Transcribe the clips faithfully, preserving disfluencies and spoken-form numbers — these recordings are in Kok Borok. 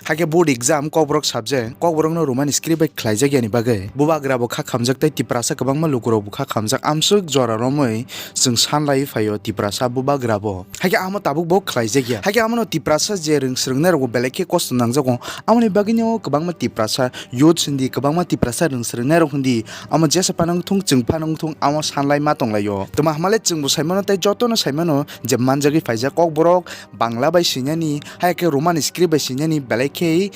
Hakhe board exam Kokborok subject Kokborokno Roman script bai khlaijak yani bagwi bubagra bo kha khamjak tei Tiprasa kwbangma lukurok bo kha khamjak. Amswk jora romwi chwng sanlaiwi phaio Tiprasa bubagra bo. Hakhe amo tabuk bo khlaijak ya. Hakhe amono Tiprasa je rwng swrwngnairok bo belai khe kosto nangjago. Amoni bagwino kwbangma Tiprasa youth hindi, kwbangma Tiprasa rwng swrwngnairok hindi, amo jesa phano wngthung, chwng phano wngthung, amo sanlai ma tonglaio. Twma hamale chwngbo saimano tei jotono saimano je manjagwi phaijak Kokborok Bangla bai sinani, hai khe Roman script bai sinani belai khe,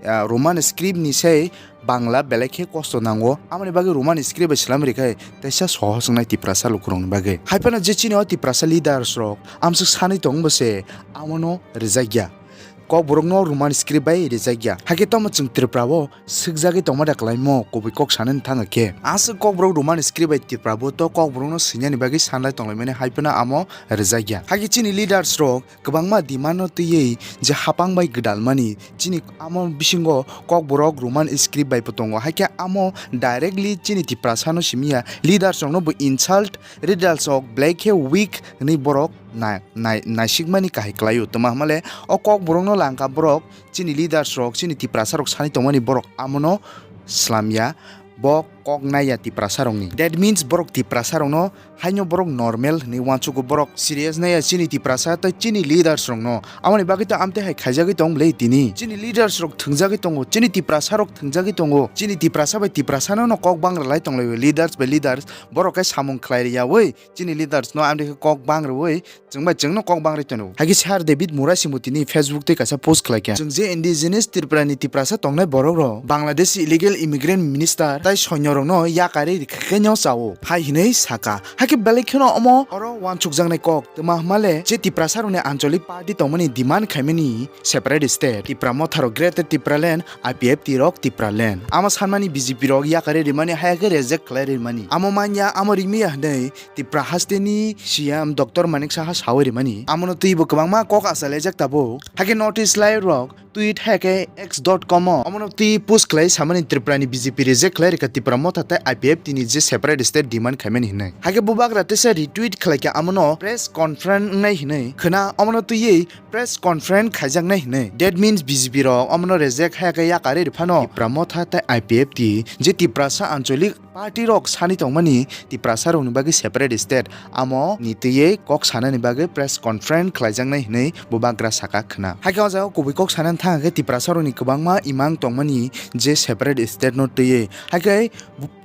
ah, Roman script ni se Bangla belai khe kosto nango. Amoni bagwi Roman script bai swlam rikhe teisa sohos wngnai Tiprasa lukurokni bagwi. Hai phano je chini o Tiprasa leaders rok amswk sanwi tongbo se amono rijak ya. Kokborokno Roman script bai rijak ya. Hakhe tamo chwng Tripura o swkjagwi tongma da kwlaimo kubui kok sanani thangkha khe. Aswk Kokborok Roman script bai Tripura o to Kokborokno swinani bagwi sanlai tonglaimani hai phano amo rijak ya. Hakhe chini leaders rok kwbangma demand no twiwi je hapang bai gwdalmani chini amo bisingo Kokborok Roman script bai bo tongo. Hakhe amo directly chini Tiprasa no simi ya, leaders rok no bo insult, leaders rok belai khe weak hwnwi borok na-, nai-, naisikmani kahai kwlaio. Twma hamale o Kokborokno langkha borok, chini leaders rok, chini Tiprasa rok sani tongmani borok amono swlam ya, bo kok nai ya Tiprasa rokni. That means borok Tiprasa rokno haino borok normal hwnwi uansugo, borok serious nai ya chini Tiprasa tei chini leaders rokno. Amoni bagwi to amtwi hai khaijagwi tong bwlai tini. Chini leaders rok thwngjagwi tongo, chini Tiprasa rok thwngjagwi tongo, chini Tiprasa bai Tiprasa no kok bangra lai tonglaio, leaders bai leaders borok khe samung khlai riyawi. Chini leaders no amtwi khe kok bang rwui chwng bai chwngno kok bang rwi tongo. Hakhe Sir David Murasing bo tini Facebook tei kaisa post khlai kha. Chwng je indigenous Tripura ni Tiprasa tongnai borok rok Bangladesh illegal immigrant minister tai soinyo rokno yakarwi rikha khe no chao hai hinwi saka. Hakhe belai kheno omo oro uansukjaknai kok twma hwnmale je Tiprasa rokni ancholic party tongmani demand khaimani separate state. Tipra Motha rok Greater Tipraland, I P F T rok Tipraland. Amo sanmani B J P rok yakarwi rimani hai khe reject khlai rimani. Amo manya, amo rimya hwnwi Tipra hasteni C M Doctor Manik Saha sawi rimani. Amono twibo kwbangma kok achalaijak tabuk. Hakhe North East Live rok tweet hai khe X dot com o omono twi post khlai samani Tripura ni B J P reject khlai rikha Tipra Motha tei I P F T ni je separate state demand khaimani hinwi. Hakhe bubagra teisa retweet khlai kha amono press conference wngnai hinwi. Khwna omono twiwi press conference khaijaknai hinwi. That means B J P rok omono reject hai khe yakarwi rw phano Tipra Motha tei I P F T je Tiprasa ancholic party rok sani tongmani Tiprasa rokni bagwi separate state amo ni twiwi kok sanani bagwi press conference khlaijaknai hinwi bubagra saka khwna. Hakhe o jaga kubui kok sanani thang khe Tiprasa rokni kwbangma imang tongmani je separate state no twiwi. Hakhe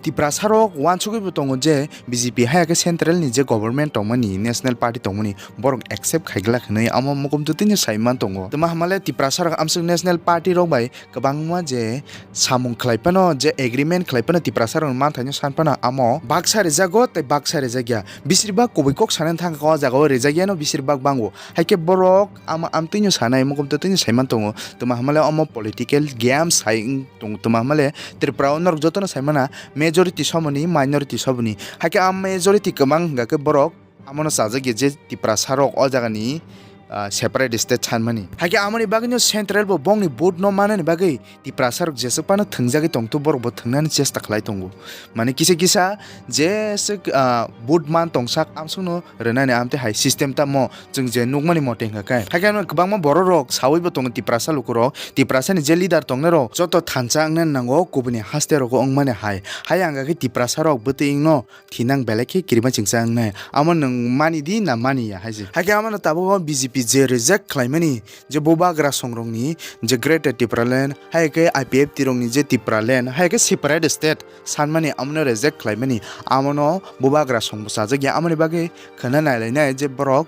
Tiprasa rok uansugwi bo tongo je B J P hai khe central ni je government tongmani, national party tongmani, borok accept khaiglak hinwi amo mukumtwi tini sai man tongo. Twma hamale Tiprasa rok amswk national party rok bai kwbangma je samung khlai phano, je agreement khlai phano Tiprasa rok manthaino san phano amo baksa rijago tei baksa rijakya. Bisir bak kubui kok sanani thang kha o jaga o rijakyano bisir bak bango. Hai khe borok amo amtwino sanai mukumtwi tini sai man tongo. Twma hamale omo political games hai wng tong, twma hamale Tripura o norok jotono sai mana majority soboni, minority soboni. Hakhe a majority kwbang hwnkha khe borok amono chajak ya je Tiprasa rok o jaga ni, ah, separate state sanmani. Hakhe amoni bagwino central bo bongni vote no manani bagwi Tiprasa rok jeswk phano thwngjagwi tongthu borok bo thwngnani chesta khlai tongo. Mane kisa kisa jeswk, ah, vote man tongsak amsukno rwnani amtwi hai system tamo chwng je nukmani mote hwnkha khe. Hakhe ano kwbangma borok rok sawi bo tongo Tiprasa lukurok, Tiprasa ni je leader tongnai rok joto thansa wngnani nango kubuni haste rogo wngmani hai. Hai hwnkha khe Tiprasa rok bwtwi wngno thinang belai khe kirima chingsa wngnai. Amo nwng mani di na mani ya hai se. Hakhe amano tabuk o B J P je reject khlaimani je bubagra songrokni je Greater Tipraland, hai khe I P F T rokni je Tipraland, hai khe separate state sanmani amono reject khlaimani, amono bubagra song bwsajak ya, amoni bagwi khwna nailainai je borok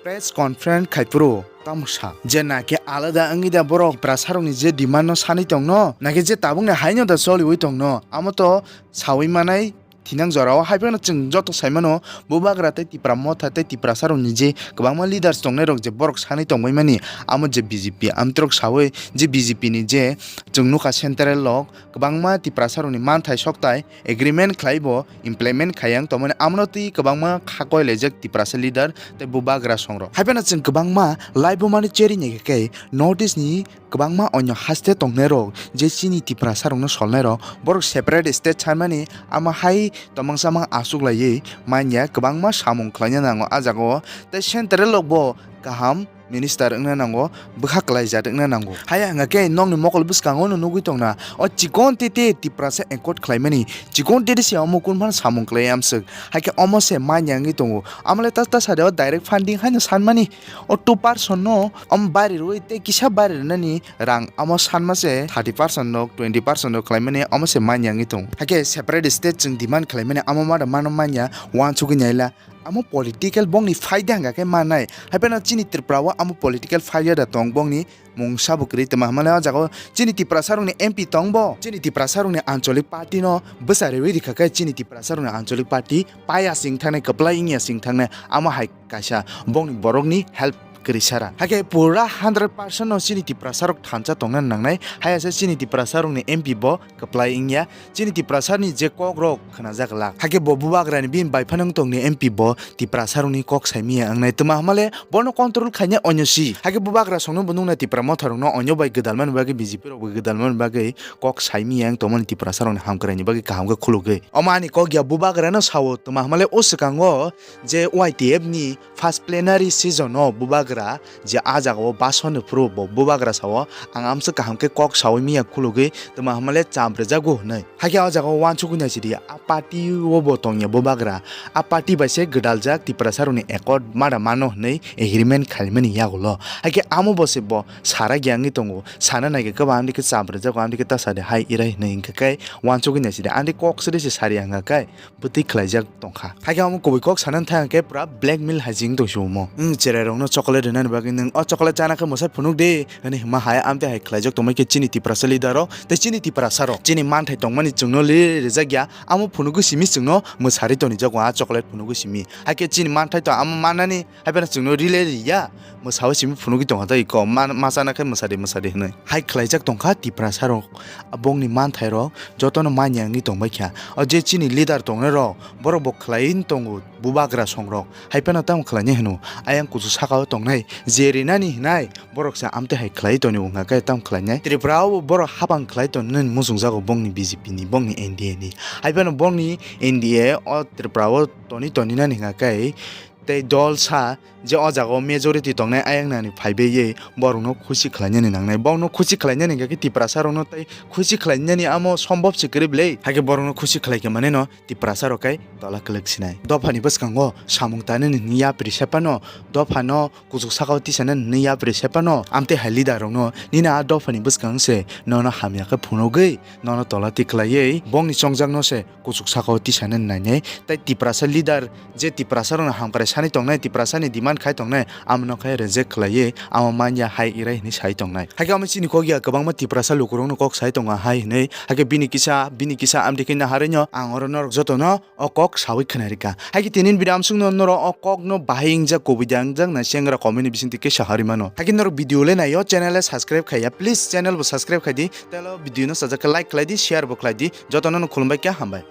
press conference khaiphuru tamo sa je nakhe alada wngwi da borok Tiprasarokni je demand no sanwi tongno, nakhe je tabukni haino da choliwi tongno, amo to sawi manai thinang jorao. Hai phano chwng joto sai mano, bubagra tei Tipra Motha tei Tiprasarokni je kwbangma leaders tongnairok je borok sanwi tongbaimani, amo je B J P amtwrok sawi je B J P ni je chwng nukha central rok kwbangma Tiprasarokni manthai sokthai agreement khlai bo implement khaiya wng tongmani, amono twi kwbangma kha koilaijak Tiprasa leader tei bubagra songrok. Hai phano chwng kwbangma laibumani cherwi naikha khe North East ni kwbangma onyo haste tongnairok je chini Tiprasarokno solnairok, borok separate state sanmani, amo hai tomang samang achuklaiwi manya kwbangma samung khlaina nango a jagao, tei central rok bo kaham minister wngna nango, bwkha kwlaijak wngna nango. Haya hwnkha khe nokni mokol bwskango no nugwi tongna, o chikon tete Tiprasa accord khlaimani, chikon tete se omo kunphano samung kwlai amswk. Haikhe omo se manya wngwi tongo. Amole ta, ta sade o direct funding haino sanmani, o two percent no om bari rwi tei kisa bari rwnani rang omo sanma se thirty percent no, twenty percent no khlaimani omo se manya wngwi tongo. Haikhe separate state chwng demand khlaimani amo mada mano manya uansugwi naila. Amo political bongni phaida hwnka khe mannai. Haiphano chini Tripura o amo political phaida da tong bongni mungsa bo kwrwi twma hwnmale o jaga o chini Tiprasa rokni M P tong bo. Chini Tiprasa rokni ancholic party no bwsa rewi rikha khe chini Tiprasa rokni ancholic party paya sing thangnai, kwplai wngya sing thangnai. Amo hai kaisa bongni borokni help kwrwi sara. Hakhe pura hundred percent no chini Tiprasa rok thansa tongna nangnai. Haya se chini Tiprasa rokni M P bo kwplai wngya. Chini Tiprasa ni je kok rok khwnajak lak. Hakhe bo bubagra ni bini bai phano wng tongni M P bo Tiprasa rokni kok saimiya wngnai. Twma hwnmale bono control khaina onyo si. Hakhe bubagra songno bo nukna Tipra motha rokno onyo bai gwdalmani bagwi B J P rok bai gwdalmani bagwi kok saimiya wng tongmani Tiprasa rokni hamkwraini bagwi kaham khe khulugwi. Omo ani kok ya bubagra no sao twma hwnmale o swkango je Y T F ni first plenary session o bubagra je a jaga o bhasan ni phuru bo bubagra sao, ang amswk kaham khe kok saui miya khulugwi twma hwnmale cham rwjago hwnwi. Hakhe o jaga o uansugwi naisidi a party o bo tongya bubagra, a party bai se gwdaljak Tiprasa rokni accord mada mano hwnwi agreement khaimani yagulo. Hakhe amo bo se bo sarak ya wngwi tongo, sana naikhe kwbang amtwi khe cham rwjago, amtwi khe ta sadi hai irai hwnwi hwnkhe khe uansugwi naisidi amtwi kok swrwi se sari hwnkha khe bwtwi khlaijak tongkha. Hakhe omo kubui kok sanani thang khe pura blackmail hai jing tongsi omo. Wng cherai rokno chocolate rwnani bagwi nwng o chocolate chana khe mwsai phunuk di hwnwi hima hai amtwi hai khlaijak tongmai khe chini Tiprasa leader rok tei chini Tiprasa rok. Chini manthai tongmani chwngno liri rijak ya, amo phunugwi simi chwngno mwsari tonijago a chocolate phunugwi simi. Hakhe chini manthai to amo mannani haiphano chwngno rile riya, mwsao simi phunugwi tongkha tei ko ma-, machana khe mwsadi mwsadi hwnwi. Hai khlaijak tongkha Tiprasa rok, bongni manthai rok jotono manya wngwi tongbaikha. O je chini leader tongnai rok, borok bo khlaiwi tongo bubagra songrok. Haiphano tamo khlainai hwno, ayang kuchuk sakao tongnai je rinani hwnai, borok se amtwi hai khlaiwi toni wngkha khe tamo khlainai. Tripura o borok hapang khlai tonwi muchungjago bongni B J P ni, bongni N D A ni. Haiphano bongni N D A o Tripura o toni toni nani hwnkha khe tei dol sa je o jaga o majority tongnai ayang nani phaibai ye borokno khusi khlainani nangnai. Borokno khusi khlainani hwnkha khe Tiprasa rokno tei khusi khlainani amo sombhob se kwrwi bwle. Hakhe borokno khusi khlai khe mane no Tiprasa rok kai tola kwlwk sinai. Dophani bwskango samung tanani hwnwi yapri sephano, dophano kuchuk sakao tisanani hwnwi yapri sephano, amtwi hai leader rokno nini a dophani bwskang se nono hamya khe phunugwi, nono tola twi khlaiwi, bongni chongjakno se kuchuk sakao tisanani nainai. Tei Tiprasa leader je Tiprasa rokno hamkrai sani tongnai, Tiprasa ni demand khai tongnai, amno khe reject khlaiwi, amo manya hai irai hwnwi sai tongnai. Hakhe omo chini kok ya kwbangma Tiprasa lukurokno kok sai tongo hai hwnwi. Hakhe bini kisa, bini kisa amtwi khe naharwi no ang oro norok jotono o kok sawi khwnarikha. Hakhe tini video amsukno norok o kokno bahai wngjak, kubui de wngjak nai se wngra comment ni bisingtwi khe saharwi mano. Hakhe norok video le naio, channel le subscribe khaiya, please channel bo subscribe khaidi. Tei o video no sajak khe like khlaidi, share bo khlaidi. Jotono no khulumbai khe hambai.